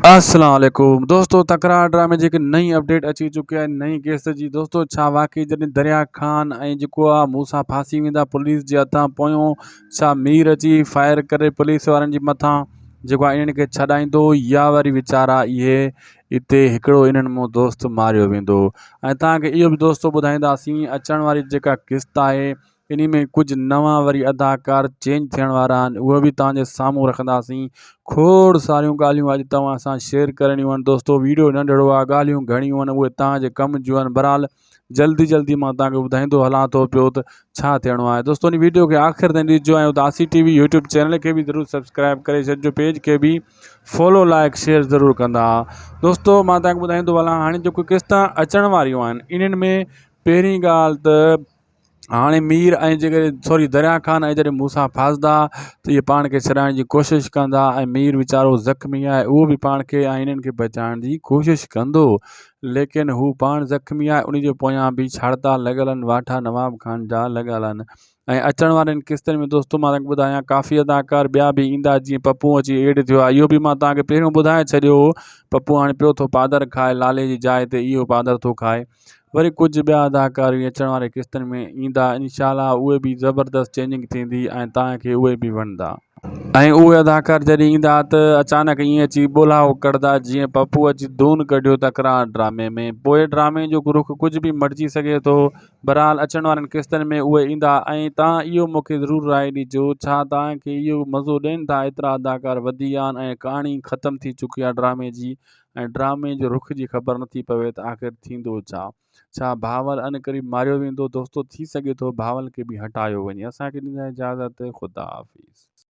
السلام عليڪم دوستو تڪرار ڊرامي جي هڪ نئين اپڊيٽ اچي چڪي آهي نئين قسط جي دوستو ڇا واقعي جڏهن دريا خان ۽ جيڪو آ موسا ڦاسي ويندا پوليس جي هٿان پويون ڇا مير اچي فائر ڪري پوليس وارن جي مٿان جيڪو آ انهن کي ڇڏائيندو يا وري ويچارا اهي اتي هڪڙو انهن مون دوست ماريو ويندو ۽ توهان کي اهو به دوستو ٻڌائينداسين اچڻ واري جيڪا قسط آهي انهي ۾ ڪجهه نوان وري اداڪار چينج ٿيڻ وارا آهن اهي به توهان جي سامهون رکنداسين کوڙ ساريون ڳالهيون اڄ توهان سان شيئر ڪرڻيون آهن دوستو ويڊيو ننڍڙو آهي ڳالهيون گهڻيون آهن اهي توهان جي ڪم جون آهن بهرحال جلدي جلدي مان توهان کي ٻڌائيندو هلان ٿو پيو ته ڇا ٿيڻو آهي دوستو ان ويڊيو کي آخر تائين ڏسجو ۽ اداسي ٽي وي يوٽيوب چينل کي به ضرور سبسڪرائب ڪري ڇڏجو پيج کي به فالو لائڪ شيئر ضرور ڪندا دوستو مان توهان کي ٻڌائيندو هلان هاڻي جيڪو قسطا اچڻ واريون آهن انهن ۾ پهرين ڳالهه ته هاڻي مير ۽ جيڪڏهن سوري دريا خان ۽ جڏهن موسيٰ ڦاسندا ته اهي پاڻ کي ڇڏائڻ جي ڪوشش ڪندا ۽ مير ويچارو زخمي آهي اهو به پاڻ کي ۽ انهن کي بچائڻ جي ڪوشش ڪندو ليڪن هو پاڻ زخمي آهي ان جي پويان به ڇاڙتا لڳل آهن واٺا نواب خان جا لڳل آهن ۽ اچڻ وارين قسطن ۾ دوستو مان توهان کي ٻڌايان ڪافي اداڪار ٻيا به ايندا جيئن پپو اچي ايڊ ٿيو آهي اهو به مان توهان کي پهريون ٻڌائي ڇڏيو هو پپو هاڻي پيو ٿو پادر کائي لالي جي جاء تي اهو پادر ٿو کائي وري ڪجهه ٻيا اداڪار به اچڻ واري قسطن ۾ ايندا انشاء الله اهي به زبردست چينجنگ ٿيندي ۽ توهان کي اهي به وڻندا. ۽ اهي اداڪار جڏهن ايندا ته اچانڪ ائين اچي ٻولهائو ڪڍندا جيئن پپو اچي دون ڪڍيو تڪرار ڊرامي ۾ پوء ڊرامي جو رخ ڪجهه به مٽجي سگهي ٿو بهرحال اچڻ وارين قسطن ۾ اهي ايندا ۽ توهان اهو مون کي ضرور راء ڏجو ڇا توهان کي اهو مزو ڏين ٿا ايترا اداڪار وڌي ويا آهن ۽ ڪهاڻي ختم ٿي چڪي آهي ڊرامي جي ۽ ڊرامي جو رخ جي خبر نٿي پوي ته آخر ٿيندو ڇا؟ ڇا بهاول ان قريب ماريو ويندو؟ دوستو ٿي سگهي ٿو بهاول کي به هٽايو وڃي. اسان کي ڏيندا اجازت خدا حافظ.